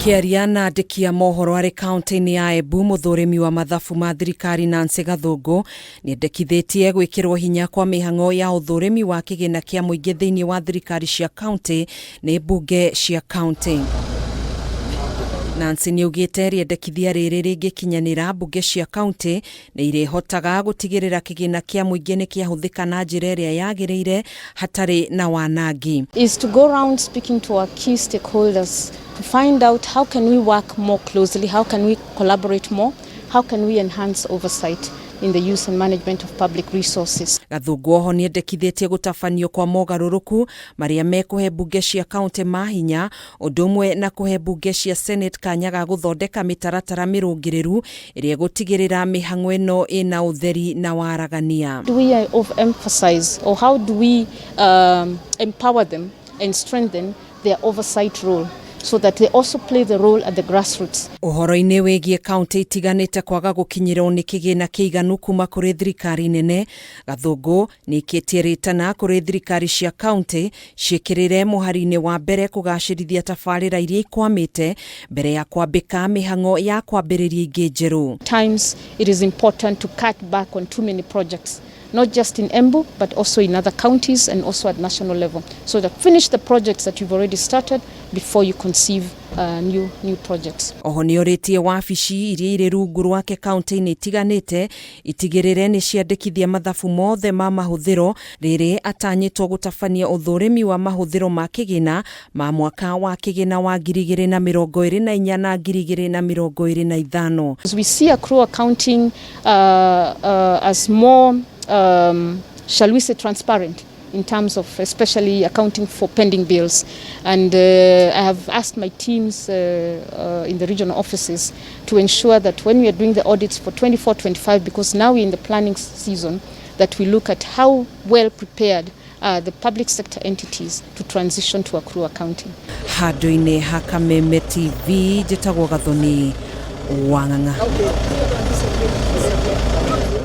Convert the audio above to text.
Akĩaria na andĩki a mohoro arĩ kaunti-inĩ ya Embu, mũthũrimi wa mathabu ma thirikari Nancy Gathũngũ nĩendekithĩtie gwĩkĩrwo hinya kwa mĩhang'o ya ũthũrimi wa kĩgĩna kĩa mũingĩ thĩinĩ wa thirikari cia kaunti nĩ mbunge cia kaunti. Nancy nĩaugĩte rĩendekithia rĩrĩ rĩngĩkinyanĩra, mbunge cia kaunti nĩ irĩhotaga gũtigĩrĩra kĩgĩna kĩa mũingĩ nĩ kĩahũthĩka na njĩra ĩrĩa yagĩrĩire hatarĩ na wanangi. Is to go round speaking to our key stakeholders to find out how can we work more closely, how can we collaborate more, how can we enhance oversight in the use and management of public resources. Gathũngũ oho nĩendekithĩtie gũtabanio kwa mogarũrũku marĩa mekũhe mbunge cia kaunti mahinya, ũndũ ũmwe na kũhe mbunge cia Senate kanya ga gũthondeka mĩtaratara mĩrũngĩrĩru ĩrĩa ĩgũtigĩrĩra mĩhang'o ĩno ĩna ũtheri na waragania. Do we emphasize or how do we empower them and strengthen their oversight role so that they also play the role at the grassroots? Ũhoro-inĩ wĩgiĩ kaunti itiganĩte kwaga gũkinyĩrwo nĩ kĩgĩna kĩiganu kuma kũrĩ thirikari nene, Gathũngũ nĩikĩtie rĩtana kũrĩ thirikari cia kaunti ciĩkĩrĩre mũhari-inĩ wa mbere kũgacĩrithia tabarĩra iria ikwamĩte mbere ya kwambĩka mĩhang'o ya kwambĩrĩria ingĩ njerũ. Times it is important to cut back on too many projects, not just in Embu but also in other counties and also at national level, so that finish the projects that you've already started before you conceive new projects. Oho nĩorĩtie wabici iria irĩ rungu rwake kaunti-inĩ itiganĩte itigĩrĩre nĩ ciandĩkithia mathabu mothe ma mahũthĩro, rĩrĩ atanyĩtwo gũtabania ũthũrimi wa mahũthĩro ma kĩgĩna ma mwaka wa kĩgĩna wa 2024 na 2025. As we see accrual accounting as more, shall we say, transparent in terms of especially accounting for pending bills. And I have asked my teams in the regional offices to ensure that when we are doing the audits for 24-25, because now we're in the planning season, that we look at how well prepared are the public sector entities to transition to accrual accounting. Handũ-inĩ ha Kameme TV, njĩtagwo Gathoni Wang'ang'a.